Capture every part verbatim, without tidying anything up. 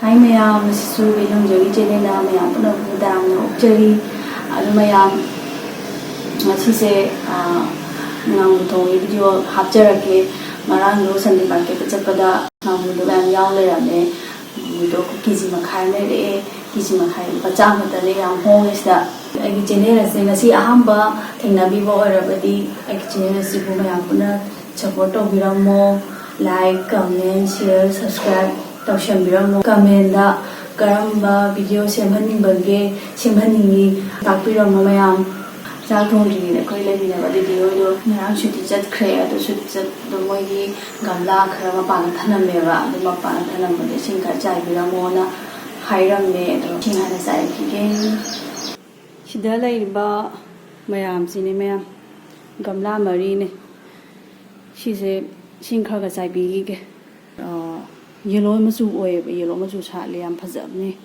ꯍꯥꯏ ꯃꯌꯥꯝ, ꯉꯁꯤꯁꯨ ꯕꯦꯂꯨꯟꯖꯣꯏꯒꯤ ꯆꯦꯅꯦꯜꯗ ꯃꯌꯥꯝ ꯄꯨꯝꯅꯃꯛꯄꯨ ꯇꯔꯥꯝꯅ ꯑꯣꯛꯆꯔꯤ꯫ ꯑꯗꯨ ꯃꯌꯥꯝ, ꯉꯁꯤꯁꯦ, ꯑꯥ, ꯉꯥꯃꯨ ꯊꯣꯡꯕꯒꯤ ꯚꯤꯗꯤꯑꯣ ꯍꯥꯞꯆꯔꯛꯀꯦ꯫ ꯉꯔꯥꯡꯗꯣ ꯁꯟꯗꯦ ꯃꯥꯔꯀꯦꯠꯇ ꯆꯠꯄꯗ ꯉꯥꯃꯨꯗꯣ ꯃꯌꯥꯝ ꯌꯥꯎ ꯂꯩꯔꯝꯃꯦ꯫ ꯉꯥꯃꯨꯗꯣ ꯀꯦ ꯖꯤ ꯃꯈꯥꯏ ꯑꯃ ꯂꯩꯔꯛꯑꯦ꯫ ꯀꯦ ꯖꯤ ꯃꯈꯥꯏ ꯂꯨꯄꯥ ꯆꯥꯝꯃ ꯈꯛꯇꯅꯦ, ꯌꯥꯝ ꯍꯣꯡꯉꯦ ꯁꯤꯗ꯫ ꯑꯩꯒꯤ ꯆꯦꯅꯦꯜ ꯑꯁꯦ ꯉꯁꯤ ꯑꯍꯥꯟꯕ ꯊꯦꯡꯅꯕꯤꯕ ꯑꯣꯏꯔꯕꯗꯤ ꯑꯩꯒꯤ ꯆꯦꯅꯦꯜ ꯑꯁꯤꯕꯨ ꯃꯌꯥꯝ ꯄꯨꯟꯅ ꯁꯞꯄꯣꯔꯠ ꯇꯧꯕꯤꯔꯝꯃꯣ꯫ ꯂꯥꯏꯛ, ꯀꯃꯦꯟ, ꯁꯤꯌꯔ, ꯁꯕꯁꯀ꯭ꯔꯥꯏꯕ ꯇꯧꯁꯟꯕꯤꯔꯝꯃꯣ꯫ ꯀꯃꯦꯟꯗ ꯀꯔꯝꯕ ꯚꯤꯗꯤꯑꯣ ꯁꯦꯝꯍꯟꯅꯤꯡꯕꯒꯦ, ꯁꯦꯝꯍꯟꯅꯤꯡꯉꯤ ꯇꯥꯛꯄꯤꯔꯝꯃꯣ ꯃꯌꯥꯝ꯫ ꯆꯥꯛ ꯊꯣꯡꯗ꯭ꯔꯤꯉꯩꯗ ꯑꯩꯈꯣꯏ ꯂꯩꯃꯤꯟꯅꯕ ꯗꯤꯗꯤ ꯍꯣꯏꯗꯣ ꯉꯔꯥꯡ ꯁꯨꯇꯤ ꯆꯠꯈ꯭ꯔꯦ꯫ ꯑꯗꯣ ꯁꯨꯇꯤ ꯆꯠꯄꯗꯣ ꯃꯣꯏꯒꯤ ꯒꯝꯂꯥ ꯈꯔ ꯃꯄꯥꯟꯗ ꯊꯅꯝꯃꯦꯕ꯫ ꯑꯗꯨ ꯃꯄꯥꯟꯗ ꯊꯅꯝꯕꯗꯣ ꯏꯁꯤꯡ ꯈꯔ ꯆꯥꯏꯕꯤꯔꯝꯃꯣꯅ ꯍꯥꯏꯔꯝꯃꯦ꯫ ꯑꯗꯣ ꯏꯁꯤꯡ ꯍꯥꯟꯅ ꯆꯥꯏꯕꯤꯒꯦ꯫ ꯁꯤꯗ ꯂꯩꯔꯤꯕ ꯃꯌꯥꯝꯁꯤꯅꯦ ꯃꯌꯥꯝ, ꯒꯝꯂꯥ ꯃꯔꯤꯅꯦ꯫ ꯁꯤꯁꯦ ꯏꯁꯤꯡ ꯈꯔ ꯈꯔ ꯆꯥꯏꯕꯤꯈꯤꯒꯦ꯫ ꯑꯥ, ꯌꯦꯂꯣ ꯃꯆꯨ ꯑꯣꯏꯌꯦꯕ, ꯌꯦꯂꯣ ꯃꯆꯨ ꯁꯥꯠꯂꯦ, ꯌꯥꯝ ꯐꯖꯕꯅꯦ꯫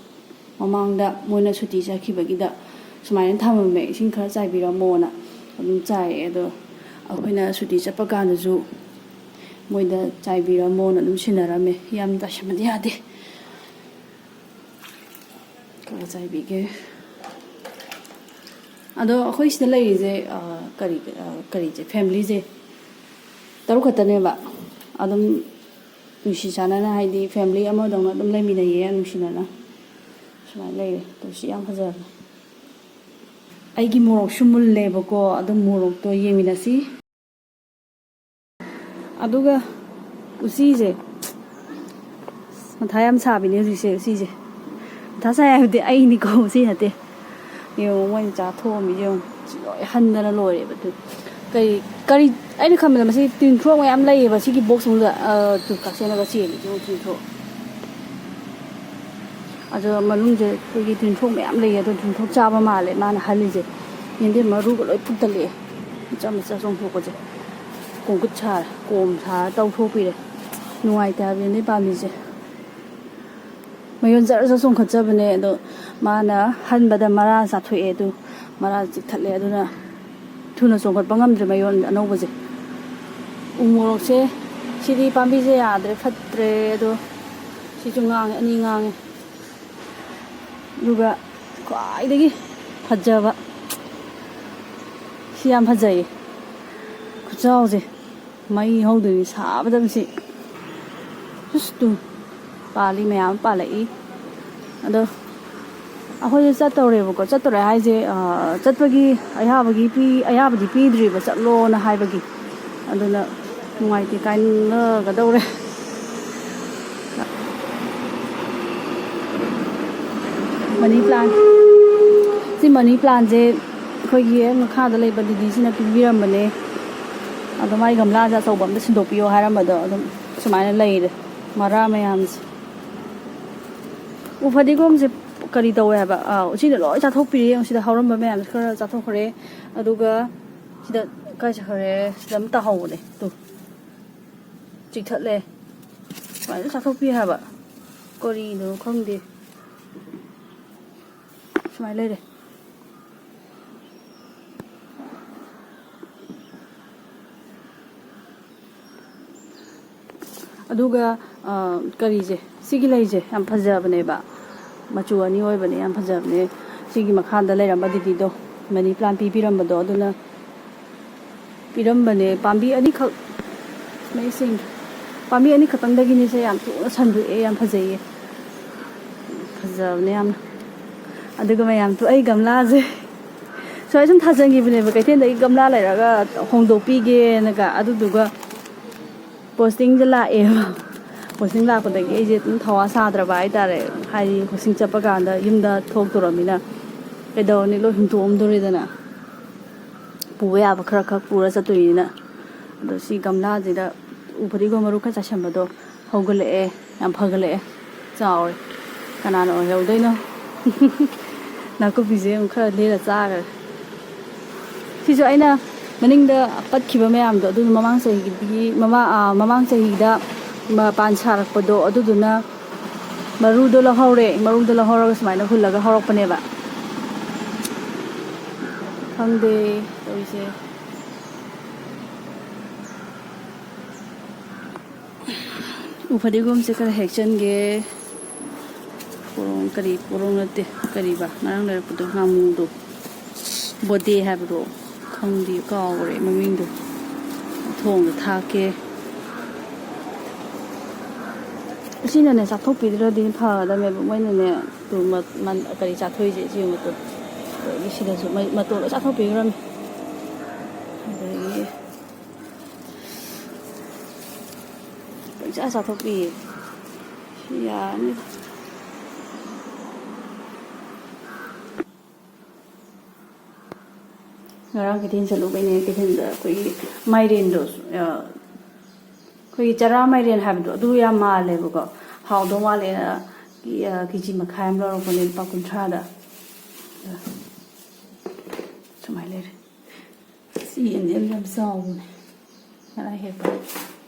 ꯃꯃꯥꯡꯗ ꯃꯣꯏꯅ ꯁꯨꯇꯤ ꯆꯠꯈꯤꯕꯒꯤꯗ ꯁꯨꯃꯥꯏꯅ ꯊꯝꯃꯝꯃꯦ, "ꯏꯁꯤꯡ ꯈꯔ ꯆꯥꯏꯕꯤꯔꯝꯃꯣꯅ", ꯑꯗꯨꯝ ꯆꯥꯏꯔꯛꯑꯦ꯫ ꯑꯗꯣ ꯑꯩꯈꯣꯏꯅ ꯁꯨꯇꯤ ꯆꯠꯄ ꯀꯥꯟꯗꯁꯨ ꯃꯣꯏꯗ ꯆꯥꯏꯕꯤꯔꯝꯃꯣꯅ ꯑꯗꯨꯝ ꯁꯤꯟꯅꯔꯝꯃꯦ꯫ ꯌꯥꯝ ꯆꯥꯏꯁꯟꯕꯗꯤ ꯌꯥꯗꯦ꯫ ꯈꯔ ꯆꯥꯏꯕꯤꯒꯦ꯫ ꯑꯗꯣ ꯑꯩꯈꯣꯏ ꯁꯤꯗ ꯂꯩꯔꯤꯁꯦ, ꯑ, ꯀꯔꯤ, ꯑ, ꯀꯔꯤꯁꯦ, ꯐꯦꯃꯤꯂꯤꯁꯦ ꯇꯔꯨꯛ ꯈꯛꯇꯅꯦꯕ꯫ ꯑꯗꯨꯝ ꯅꯨꯡꯁꯤ ꯆꯥꯟꯅꯅ, ꯍꯥꯏꯗꯤ ꯐꯦꯃꯤꯂꯤ ꯑꯃꯗꯧꯅ ꯑꯗꯨꯝ ꯂꯩꯃꯤꯟꯅꯩꯌꯦ, ꯌꯥꯝ ꯅꯨꯡꯁꯤꯅꯅ꯫ ꯁꯨꯃꯥꯏꯅ ꯂꯩꯔꯦ꯫ ꯇꯧꯁꯤ ꯌꯥꯝ ꯐꯖꯕꯅꯦ꯫ ꯑꯩꯒꯤ ꯃꯣꯔꯣꯛꯁꯨ ꯃꯨꯜꯂꯦꯕꯀꯣ, ꯑꯗꯨꯝ ꯃꯣꯔꯣꯛꯇꯣ ꯌꯦꯡꯃꯤꯟꯅꯁꯤ꯫ ꯑꯗꯨꯒ ꯎꯆꯤꯁꯦ, ꯃꯊꯥ ꯌꯥꯝ ꯁꯥꯕꯤꯅꯦ ꯍꯧꯖꯤꯛꯁꯦ ꯎꯆꯤꯁꯦ꯫ ꯃꯊꯥ ꯁꯥꯏ ꯍꯥꯏꯕꯗꯤ ꯑꯩꯅꯤꯀꯣ, ꯎꯆꯤ ꯅꯠꯇꯦ꯫ ꯌꯦꯡꯉꯣ, ꯃꯣꯏꯅ ꯆꯥꯊꯣꯛꯑꯝꯃꯤꯁꯦ ꯌꯦꯡꯉꯣ꯫ ꯎꯆꯤ ꯂꯣꯏ ꯍꯟꯗꯅ ꯂꯣꯏꯔꯦꯕ꯫ ꯑꯗꯨ ꯀꯔꯤ, ꯀꯔꯤ, ꯑꯩꯅ ꯈꯟꯕꯗ ꯃꯁꯤ ꯇꯤꯟꯊ꯭ꯔꯣꯛ ꯃꯌꯥꯝ ꯂꯩꯌꯦꯕ ꯁꯤꯒꯤ ꯕꯣꯛꯁ ꯃꯅꯨꯡꯗ꯫ ꯑ, ꯇꯨ ꯀꯛꯆꯦꯡꯅꯒ ꯆꯦꯜꯂꯤ ꯌꯦꯡꯉꯣ, ꯇꯤꯟꯊ꯭ꯔꯣꯛ꯫ ꯑꯗꯣ ꯃꯅꯨꯡꯁꯦ ꯑꯩꯈꯣꯏꯒꯤ ꯇꯤꯟꯊ꯭ꯔꯣꯛ ꯃꯌꯥꯝ ꯂꯩꯌꯦ꯫ ꯑꯗꯣ ꯇꯤꯟꯊ꯭ꯔꯣꯛ ꯆꯥꯕ ꯃꯥꯜꯂꯦ ꯃꯥꯅ ꯍꯜꯂꯤꯁꯦ꯫ ꯌꯦꯟꯗꯦꯝ ꯃꯔꯨꯒ ꯂꯣꯏ ꯐꯨꯛꯇꯠꯂꯛꯑꯦ꯫ ꯃꯆꯥ ꯃꯆꯥ ꯆꯣꯡꯊꯣꯛꯄꯁꯦ꯫ ꯀꯣꯝꯀꯨꯠ ꯁꯥꯔꯦ꯫ ꯀꯣꯝ ꯁꯥꯔ ꯇꯧꯊꯣꯛꯄꯤꯔꯦ꯫ ꯅꯨꯡꯉꯥꯏꯇꯦ ꯍꯥꯏꯕ ꯌꯦꯟꯗꯦꯝ ꯄꯥꯝꯕꯤꯁꯦ꯫ ꯃꯌꯣꯟ ꯖꯔ ꯖꯔ ꯆꯣꯡꯈꯠꯆꯕꯅꯦ꯫ ꯑꯗꯣ ꯃꯥꯅ ꯍꯟꯕꯗ ꯃꯔꯥ ꯆꯥꯊꯣꯛꯑꯦ꯫ ꯑꯗꯨ ꯃꯔꯥ ꯆꯤꯛꯊꯠꯂꯦ꯫ ꯑꯗꯨꯅ ꯊꯨꯅ ꯆꯣꯡꯈꯠꯄ ꯉꯝꯗ꯭ꯔꯦ ꯃꯌꯣꯟ ꯑꯅꯧꯕꯁꯦ꯫ ꯎ ꯃꯣꯔꯣꯛꯁꯦ, ꯁꯤꯗꯤ ꯄꯥꯝꯕꯤꯁꯦ ꯌꯥꯗ꯭ꯔꯦ, ꯐꯠꯇ꯭ꯔꯦ꯫ ꯑꯗꯣ ꯁꯤꯁꯨ ꯉꯥꯡꯉꯦ, ꯑꯅꯤ ꯉꯥꯡꯉꯦ꯫ ꯑꯗꯨꯒ ꯈ꯭ꯋꯥꯏꯗꯒꯤ ꯐꯖꯕ ꯁꯤ ꯌꯥꯝ ꯐꯖꯩꯌꯦ꯫ ꯈꯨꯆꯥꯎꯁꯦ ꯃꯩ ꯍꯧꯗꯣꯏꯅꯤ ꯁꯥꯕꯗ꯫ ꯃꯁꯤ ꯏꯁ ꯇꯨ ꯄꯥꯜꯂꯤ, ꯃꯌꯥꯝ ꯑꯃ ꯄꯥꯜꯂꯛꯏ꯫ ꯑꯗꯣ ꯑꯩꯈꯣꯏꯁꯦ ꯆꯠꯇꯧꯔꯦꯕꯀꯣ꯫ ꯆꯠꯇꯧꯔꯦ ꯍꯥꯏꯁꯦ, ꯑ, ꯆꯠꯄꯒꯤ ꯑꯌꯥꯕꯒꯤ ꯄꯤ-, ꯑꯌꯥꯕꯗꯤ ꯄꯤꯗ꯭ꯔꯤꯕ, ꯆꯠꯂꯣꯅ ꯍꯥꯏꯕꯒꯤ꯫ ꯑꯗꯨꯅ ꯅꯨꯡꯉꯥꯏꯇꯦ, ꯀꯥꯏꯅꯒꯗꯧꯔꯦ꯫ Money plan. ꯁꯤ ꯃꯅꯤ ꯄ꯭ꯂꯥꯟꯁꯦ ꯑꯩꯈꯣꯏꯒꯤ ꯍꯦꯛ ꯃꯈꯥꯗ ꯂꯩꯕ ꯗꯤꯗꯤꯁꯤꯅ ꯄꯤꯕꯤꯔꯝꯕꯅꯦ꯫ ꯑꯗꯣ ꯃꯥꯏ ꯒꯝꯂꯥꯁꯦ ꯑꯆꯧꯕ ꯑꯝꯇ ꯁꯤꯟꯗꯣꯛꯄꯤꯌꯣ ꯍꯥꯏꯔꯝꯕꯗꯣ ꯑꯗꯨꯝ ꯁꯨꯃꯥꯏꯅ ꯂꯩꯔꯦ, ꯃꯔꯥ ꯃꯌꯥꯝꯁꯦ꯫ ꯎ ꯐꯗꯤꯒꯣꯝꯁꯦ ꯀꯔꯤ ꯇꯧꯋꯦ ꯍꯥꯏꯕ? ꯑꯥ, ꯎꯆꯤꯅ ꯂꯣꯏ ꯆꯥꯊꯣꯛꯄꯤꯔꯦ꯫ ꯌꯦꯡꯉꯨ, ꯁꯤꯗ ꯍꯧꯔꯝꯕ ꯃꯌꯥꯝꯁꯦ ꯈꯔ ꯆꯥꯊꯣꯛꯈ꯭ꯔꯦ꯫ ꯑꯗꯨꯒ ꯁꯤꯗ ꯀꯥꯏ ꯆꯠꯈ꯭ꯔꯦ? ꯁꯤꯗ ꯑꯃ ꯇꯥꯍꯧꯕꯅꯦ꯫ ꯇꯨ꯫ ꯆꯤꯛꯊꯠꯂꯦ꯫ ꯁꯨꯃꯥꯏꯅ ꯆꯥꯊꯣꯛꯄꯤ ꯍꯥꯏꯕ꯫ ꯀꯔꯤꯅꯣ ꯈꯪꯗꯦ꯫ ꯁꯨꯃꯥꯏꯅ ꯂꯩꯔꯦ꯫ ꯑꯗꯨꯒ, ꯑ, ꯀꯔꯤꯁꯦ, ꯁꯤꯒꯤ ꯂꯩꯁꯦ ꯌꯥꯝ ꯐꯖꯕꯅꯦꯕ, ꯃꯆꯨ ꯑꯅꯤ ꯑꯣꯏꯕꯅꯦ, ꯌꯥꯝ ꯐꯖꯕꯅꯦ꯫ ꯁꯤꯒꯤ ꯃꯈꯥꯗ ꯂꯩꯔꯝꯕ ꯗꯤꯗꯤꯗꯣ, ꯃꯅꯤ ꯄ꯭ꯂꯥꯟ ꯄꯤꯕꯤꯔꯝꯕꯗꯣ, ꯑꯗꯨꯅ ꯄꯤꯔꯝꯕꯅꯦ꯫ ꯄꯥꯝꯕꯤ ꯑꯅꯤꯈꯛ, ꯃꯌꯦꯛ ꯁꯦꯡꯗ꯭ꯔꯦ꯫ ꯄꯥꯝꯕꯤ ꯑꯅꯤꯈꯛꯇꯪꯗꯒꯤꯅꯤꯁꯦ ꯌꯥꯝ ꯊꯨꯅ ꯁꯟꯗꯣꯛꯑꯦ, ꯌꯥꯝ ꯐꯖꯩꯌꯦ, ꯐꯖꯕꯅꯦ ꯌꯥꯝꯅ꯫ ꯑꯗꯨꯒ ꯃꯌꯥꯝ ꯊꯣꯛꯑꯩ ꯒꯝꯂꯥꯁꯦ ꯁꯨꯃꯥꯏ ꯁꯨꯝ ꯊꯥꯖꯟꯈꯤꯕꯅꯦꯕ, ꯀꯩꯊꯦꯜꯗꯒꯤ ꯒꯝꯂꯥ ꯂꯩꯔꯒ ꯍꯣꯡꯗꯣꯛꯄꯤꯒꯦꯅꯒ꯫ ꯑꯗꯨꯗꯨꯒ ꯄꯣꯁꯇꯤꯡꯁꯦ ꯂꯥꯛꯑꯦꯕ꯫ ꯄꯣꯁꯇꯤꯡ ꯂꯥꯛꯄꯗꯒꯤ ꯑꯩꯁꯦ ꯑꯗꯨꯝ ꯊꯧꯋꯥ ꯁꯥꯗ꯭ꯔꯕ ꯍꯥꯏꯇꯥꯔꯦ꯫ ꯍꯥꯏꯗꯤ ꯄꯣꯁꯇꯤꯡ ꯆꯠꯄ ꯀꯥꯟꯗ ꯌꯨꯝꯗ ꯊꯣꯛꯇꯣꯔꯃꯤꯅ ꯀꯩꯗꯧꯔꯅꯤ, ꯂꯣꯏ ꯍꯨꯟꯇꯣꯛꯑꯝꯗꯣꯔꯦꯗꯅ꯫ ꯄꯨꯕ ꯌꯥꯕ ꯈꯔ ꯈꯛ ꯄꯨꯔ ꯆꯠꯇꯣꯏꯅꯤꯅ꯫ ꯑꯗꯣ ꯁꯤ ꯒꯝꯂꯥꯁꯤꯗ ꯎ ꯐꯗꯤꯒꯣꯝ ꯃꯔꯨ ꯈꯔ ꯆꯥꯏꯁꯟꯕꯗꯣ ꯍꯧꯒꯠꯂꯛꯑꯦ, ꯌꯥꯝ ꯐꯒꯠꯂꯛꯑꯦ, ꯆꯥꯎꯔꯦ꯫ ꯀꯅꯥꯅ ꯑꯣꯏꯍꯧꯗꯣꯏꯅꯣ? ꯅꯥꯀꯨꯞꯄꯤꯁꯦ ꯑꯃꯨꯛ ꯈꯔ ꯂꯦꯜꯂ ꯆꯥꯈ꯭ꯔꯦ꯫ ꯁꯤꯁꯨ ꯑꯩꯅ ꯃꯅꯤꯡꯗ ꯄꯠꯈꯤꯕ ꯃꯌꯥꯝꯗꯣ, ꯑꯗꯨꯅ ꯃꯃꯥꯡ ꯆꯍꯤꯒꯤ, ꯃꯃꯥ-, ꯑꯥ, ꯃꯃꯥꯡ ꯆꯍꯤꯗ ꯃꯄꯥꯟ ꯁꯥꯔꯛꯄꯗꯣ, ꯑꯗꯨꯗꯨꯅ ꯃꯔꯨꯗꯣ ꯂꯧꯍꯧꯔꯦ꯫ ꯃꯔꯨꯗꯣ ꯂꯧꯍꯧꯔꯒ ꯁꯨꯃꯥꯏꯅ ꯍꯨꯜꯂꯒ ꯍꯧꯔꯛꯄꯅꯦꯕ꯫ ꯈꯪꯗꯦ ꯇꯧꯔꯤꯁꯦ꯫ ꯐꯗꯤꯒꯣꯝꯁꯦ ꯈꯔ ꯍꯦꯛꯆꯟꯒꯦ꯫ ꯄꯣꯔꯣꯡ, ꯀꯔꯤ ꯄꯣꯔꯣꯡ ꯅꯠꯇꯦ, ꯀꯔꯤꯕ ꯉꯔꯥꯡ ꯂꯩꯔꯛꯄꯗꯣ, ꯉꯥꯃꯨꯗꯣ, ꯕꯣꯗꯦ ꯍꯥꯏꯕꯗꯣ, ꯈꯪꯗꯦ, ꯀꯥꯎꯈ꯭ꯔꯦ ꯃꯃꯤꯡꯗꯣ꯫ ꯊꯣꯡꯗ ꯊꯥꯛꯀꯦ꯫ ꯑꯁꯤꯅꯅꯦ ꯆꯥꯊꯣꯛꯄꯤꯗ꯭ꯔꯗꯤ ꯐꯒꯗꯕꯅꯦꯕ, ꯃꯣꯏꯅꯅꯦ ꯇꯨ ꯃ-, ꯃꯟ-, ꯀꯔꯤ ꯆꯥꯊꯣꯛꯏꯁꯦ ꯁꯤ ꯃꯇꯣ-, ꯑꯗꯒꯤ ꯁꯤꯗꯁꯨ ꯃꯩ-, ꯃꯇꯣꯟ ꯂꯣꯏ ꯆꯥꯊꯣꯛꯄꯤꯈ꯭ꯔꯝꯅꯤ꯫ ꯑꯗꯒꯤ ꯄꯪꯆꯥ ꯆꯥꯊꯣꯛꯄꯤꯌꯦ꯫ ꯁꯤ ꯌꯥꯔꯅꯤꯗ꯫ ꯉꯔꯥꯡ ꯀꯩꯊꯦꯜ ꯆꯠꯂꯨꯕꯩꯅꯦ, ꯀꯩꯊꯦꯜꯗ ꯑꯩꯈꯣꯏꯒꯤ ꯃꯥꯏꯔꯦꯟꯗꯣ, ꯑ, ꯑꯩꯈꯣꯏꯒꯤ ꯆꯔꯥ ꯃꯥꯏꯔꯦꯟ ꯍꯥꯏꯕꯗꯣ, ꯑꯗꯨ ꯌꯥꯝ ꯃꯥꯜꯂꯦꯕꯀꯣ꯫ ꯍꯥꯎꯗꯧ ꯃꯥꯜꯂꯦꯅ, ꯑ, ꯀꯦ ꯖꯤ ꯃꯈꯥꯏ ꯑꯃ ꯂꯧꯔꯛꯄꯅꯦ, ꯂꯨꯄꯥ ꯀꯨꯟꯊ꯭ꯔꯥꯗ꯫ ꯁꯨꯃꯥꯏꯅ ꯂꯩꯔꯦ꯫ ꯁꯤ ꯌꯦꯟꯁꯦ ꯌꯥꯝ ꯆꯥꯎꯕꯅꯦ꯫ ꯉꯔꯥꯡ ꯍꯦꯛꯄ꯫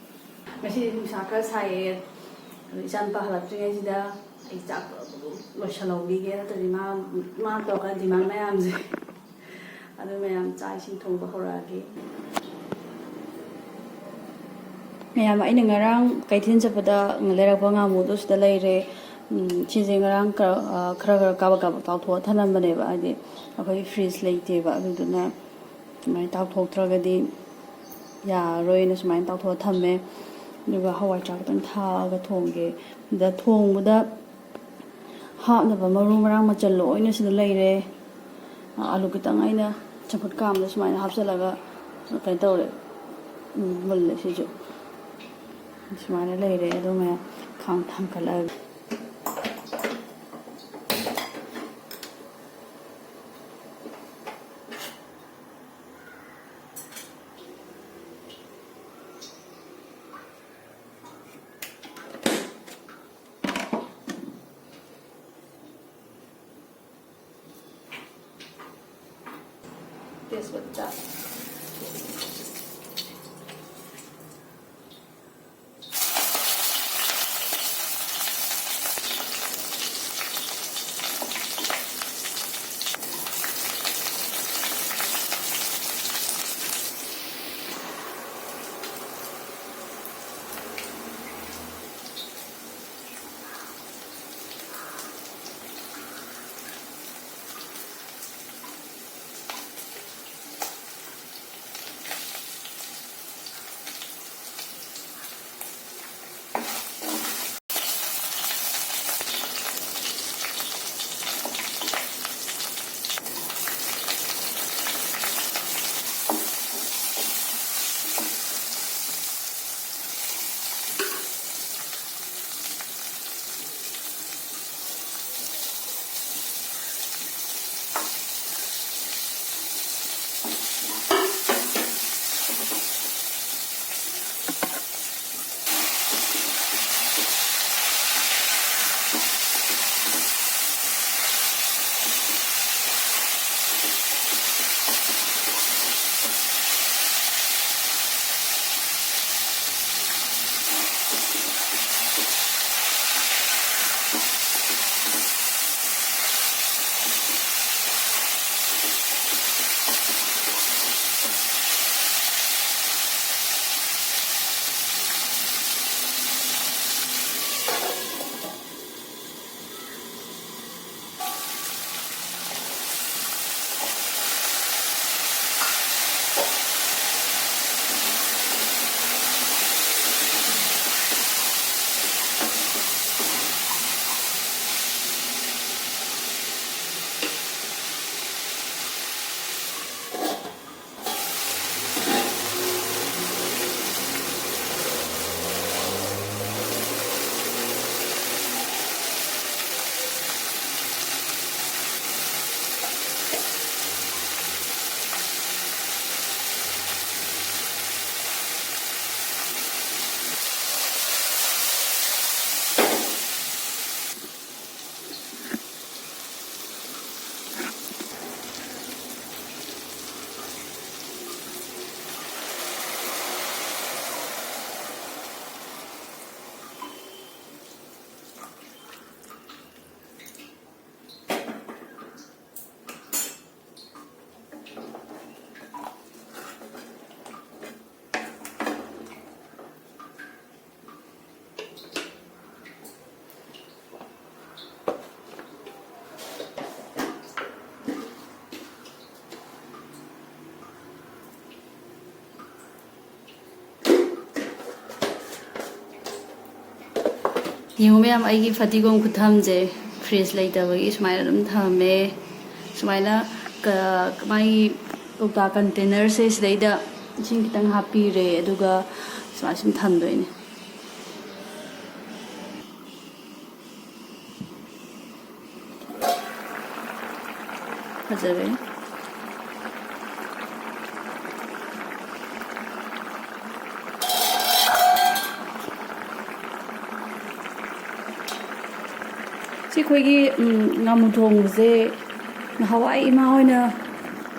ꯉꯁꯤꯗꯤ ꯅꯨꯡꯁꯥ ꯈꯔ ꯁꯥꯏꯌꯦ꯫ ꯑꯗꯣ ꯏꯆꯥꯅꯨꯄꯥ ꯍꯜꯂꯛꯇ꯭ꯔꯤꯉꯩꯁꯤꯗ ꯑꯩ ꯆꯥꯛ ꯂꯣꯏꯁꯜꯍꯧꯈꯤꯒꯦ, ꯅꯠꯇ꯭ꯔꯗꯤ ꯃꯥ, ꯃꯥ ꯇꯧꯔꯀꯥꯟ ꯗꯤꯃꯥꯟ ꯃꯌꯥꯝꯁꯦ꯫ ꯑꯗꯨ ꯃꯌꯥꯝ ꯆꯥꯛ ꯏꯁꯤꯡ ꯊꯣꯡꯕ ꯍꯧꯔꯛꯑꯒꯦ꯫ ꯃꯌꯥꯝ, ꯑꯩꯅ ꯉꯔꯥꯡ ꯀꯩꯊꯦꯜ ꯆꯠꯄꯗ ꯂꯩꯔꯛꯄ ꯉꯥꯃꯨꯗꯣ ꯁꯤꯗ ꯂꯩꯔꯦ꯫ ꯎꯝ, ꯁꯤꯁꯦ ꯉꯔꯥꯡ ꯈꯔ, ꯑ, ꯈꯔ ꯈꯔ ꯀꯥꯕꯛ ꯀꯥꯕꯛ ꯇꯥꯎꯊꯣꯛꯑ ꯊꯅꯝꯕꯅꯦꯕ, ꯍꯥꯏꯗꯤ ꯑꯩꯈꯣꯏ ꯐ꯭ꯔꯤꯖ ꯂꯩꯇꯦꯕ, ꯑꯗꯨꯗꯨꯅ ꯁꯨꯃꯥꯏꯅ ꯇꯥꯎꯊꯣꯛꯇ꯭ꯔꯒꯗꯤ ꯌꯥꯔꯔꯣꯏꯅ ꯁꯨꯃꯥꯏꯅ ꯇꯥꯎꯊꯣꯛꯑ ꯊꯝꯃꯦ꯫ ꯑꯗꯨꯒ ꯍꯋꯥꯏ ꯊ꯭ꯔꯥꯛ ꯈꯤꯇꯪ ꯊꯥꯛꯑꯒ ꯊꯣꯡꯒꯦ꯫ ꯑꯗ ꯊꯣꯡꯕꯗ ꯍꯥꯞꯅꯕ ꯃꯔꯨ ꯃꯔꯥꯡ ꯃꯆꯜ ꯂꯣꯏꯅ ꯁꯤꯗ ꯂꯩꯔꯦ꯫ ꯑꯂꯨ ꯈꯤꯇꯪ ꯑꯩꯅ ꯆꯝꯐꯨꯠ ꯀꯥꯝꯗ ꯁꯨꯃꯥꯏꯅ ꯍꯥꯞꯆꯤꯜꯂꯒ ꯀꯩꯅꯣ ꯇꯧꯔꯦ, ꯎꯝ, ꯃꯨꯜꯂꯦ ꯁꯤꯁꯨ꯫ ꯁꯨꯃꯥꯏꯅ ꯂꯩꯔꯦ꯫ ꯑꯗꯨ ꯃꯌꯥꯝ ꯈꯥꯡ ꯊꯥꯡꯒꯠꯂꯛꯑꯒꯦ꯫ ꯇꯦꯖꯄꯇꯥ꯫ ꯌꯦꯡꯉꯨ ꯃꯌꯥꯝ, ꯑꯩꯒꯤ ꯐꯗꯤꯒꯣꯝ ꯈꯨꯊꯝꯁꯦ꯫ ꯐ꯭ꯔꯤꯖ ꯂꯩꯇꯕꯒꯤ ꯁꯨꯃꯥꯏꯅ ꯑꯗꯨꯝ ꯊꯝꯃꯦ꯫ ꯁꯨꯃꯥꯏꯅ ꯀ-, ꯃꯥꯒꯤ ꯀꯧꯇꯥ ꯀꯟꯇꯦꯅꯔꯁꯦ ꯁꯤꯗꯩꯗ ꯏꯁꯤꯡ ꯈꯤꯇꯪ ꯍꯥꯞꯄꯤꯔꯦ, ꯑꯗꯨꯒ ꯁꯨꯃꯥꯏꯅ ꯁꯨꯝ ꯊꯝꯗꯣꯏꯅꯦ꯫ ꯐꯖꯔꯦ꯫ ꯁꯤ ꯑꯩꯈꯣꯏꯒꯤ, ꯎꯝ, ꯉꯥꯃꯨ ꯊꯣꯡꯕꯁꯦ ꯅꯍꯥꯟꯋꯥꯏ ꯏꯃꯥ ꯍꯣꯏꯅ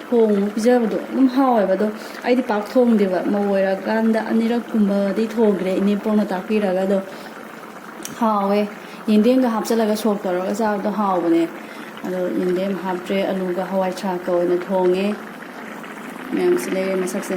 ꯊꯣꯡꯉ ꯄꯤꯖꯕꯗꯣ ꯑꯗꯨꯝ ꯍꯥꯎꯋꯦꯕ꯫ ꯑꯗꯣ ꯑꯩꯗꯤ ꯄꯥꯛ ꯊꯣꯡꯗꯦꯕ, ꯃꯧ ꯑꯣꯏꯔꯀꯥꯟꯗ ꯑꯅꯤꯔꯛꯀꯨꯝꯕꯗꯤ ꯊꯣꯡꯈ꯭ꯔꯦ ꯏꯅꯦꯝꯄꯣꯛꯅ ꯇꯥꯛꯄꯤꯔꯒ꯫ ꯑꯗꯣ ꯍꯥꯎꯋꯦ, ꯌꯦꯟꯗꯦꯝꯒ ꯍꯥꯞꯆꯤꯜꯂꯒ ꯁꯣꯛ ꯇꯧꯔꯒ ꯆꯥꯕꯗꯣ ꯍꯥꯎꯕꯅꯦ꯫ ꯑꯗꯣ ꯌꯦꯟꯗꯦꯝ ꯍꯥꯞꯇ꯭ꯔꯦ, ꯑꯂꯨꯒ ꯍꯋꯥꯏ ꯊ꯭ꯔꯥꯛꯀ ꯑꯣꯏꯅ ꯊꯣꯡꯉꯦ꯫ ꯃꯌꯥꯝꯁꯤ ꯂꯩꯔꯦ ꯃꯁꯛꯁꯦ꯫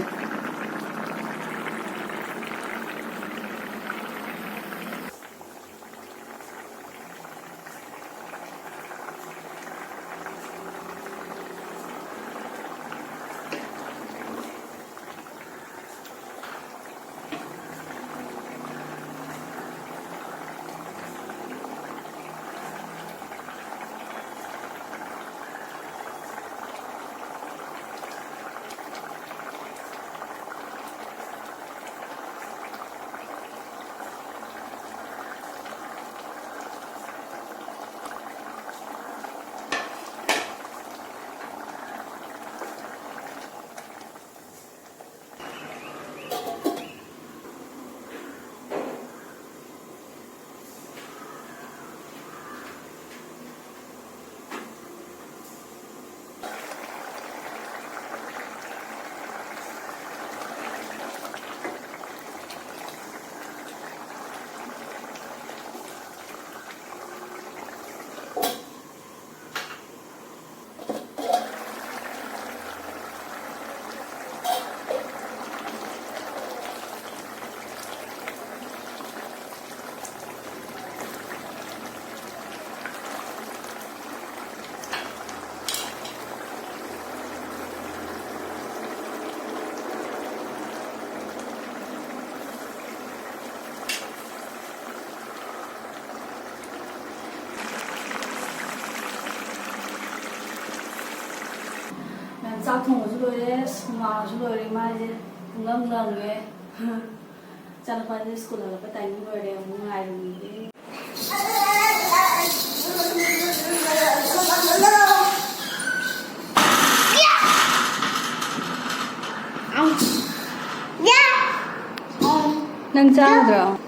ꯆꯥꯛ ꯊꯣꯡꯕꯁꯨ ꯂꯣꯏꯔꯦ, ꯍꯨꯃꯥꯡꯁꯨ ꯂꯣꯏꯔꯦ, ꯃꯥꯏꯁꯦ ꯄꯨꯡꯂꯪ ꯂꯪꯉꯦ꯫ ꯏꯆꯥꯅꯨꯄꯥꯁꯦ ꯁ꯭ꯀꯨꯜ ꯍꯜꯂꯛꯄ ꯇꯥꯏꯃꯤꯡ ꯑꯣꯏꯔꯦ, ꯑꯃꯨꯛ ꯉꯥꯏꯔꯨꯈꯤꯒꯦ꯫ ꯅꯪ ꯆꯥꯒꯗ꯭ꯔꯣ?